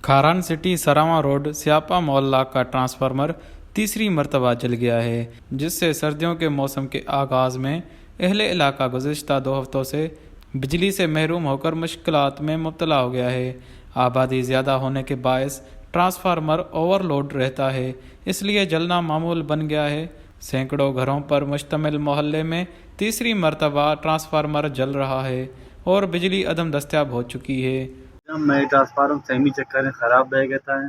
کھاران سٹی سراواں روڈ سیاپا محلہ کا ٹرانسفارمر تیسری مرتبہ جل گیا ہے، جس سے سردیوں کے موسم کے آغاز میں اہل علاقہ گزشتہ دو ہفتوں سے بجلی سے محروم ہو کر مشکلات میں مبتلا ہو گیا ہے۔ آبادی زیادہ ہونے کے باعث ٹرانسفارمر اوورلوڈ رہتا ہے، اس لیے جلنا معمول بن گیا ہے۔ سینکڑوں گھروں پر مشتمل محلے میں تیسری مرتبہ ٹرانسفارمر جل رہا ہے اور بجلی عدم دستیاب ہو چکی ہے۔ ہمے ٹرانسفارمر سیمی چکر خراب بہ گتا ہے۔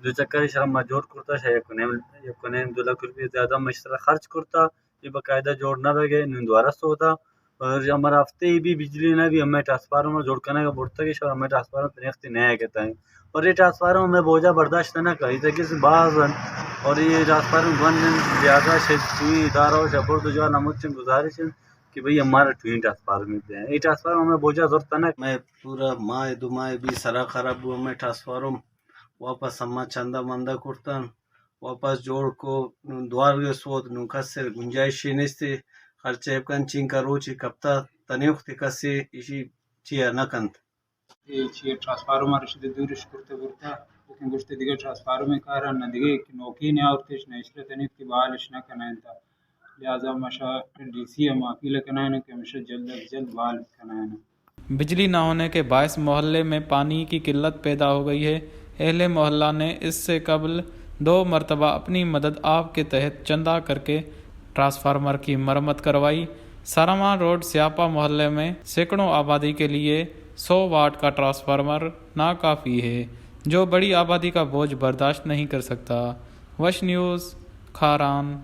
دو چکر شرم ما جوڑ کرتا، شاید یک و نیم، یک و نیم دو لکھ روپے زیادہ مشترا خرچ کرتا، یہ باقاعدہ جوڑ نہ بہ گئے، نون دوارہ سوتا۔ اور ہمارا ہفتے ہی بھی بجلی نہ بھی ہمے ٹرانسفارمر جوڑ کرنے کا بڑھتا کہ شاید ہمے ٹرانسفارمر تنختی نیا کہتا ہے۔ اور یہ ٹرانسفارمر ہمیں بوجھا برداشت نہ کری، تاکہ سے باز ہیں۔ اور یہ ٹرانسفارمر گون دن زیادہ شد، ٹوئی ادارہ و شبر تو جو نمود چن گزارش ہیں کہ بھئی ہمارا ٹوئی ٹرانسفارمر دیں۔ یہ ٹرانسفارمر ہمیں بوجھا ضرورت نہ۔ میں پورا ماہ دو ماہ بھی سرا خراب ہوا، میں ٹرانسفارمر واپس ہما چندہ مندہ کرتن، واپس جوڑ کو، نون دوار گس وت، نون کس گنجائشی نیستی، خرچہ بکن، چینکا روچی کپتا، تنیختی کسی ایشی چیا نہ کنت۔ اے چیا ٹرانسفارمر شدہ دورش کرتا برتا، لیکن گوشتے دیگه ٹرانسفارمر کارا نہ دیگه کہ نوکی نہ آورتش، نہ اشرا تنیختی بحالش نہ کنائنتا۔ لہذا مشا ڈی سی ہم اپیل کنائنا کہ مشا جلد از جلد بحال کنائنا۔ بجلی نہ ہونے کے باعث محلے میں پانی کی قلت پیدا ہو گئی ہے۔ اہل محلہ نے اس سے قبل دو مرتبہ اپنی مدد آپ کے تحت چندہ کر کے ٹرانسفارمر کی مرمت کروائی۔ سراواں روڈ سیاپا محلے میں سینکڑوں آبادی کے لیے سو واٹ کا ٹرانسفارمر ناکافی ہے، جو بڑی آبادی کا بوجھ برداشت نہیں کر سکتا۔ وش نیوز، کھاران۔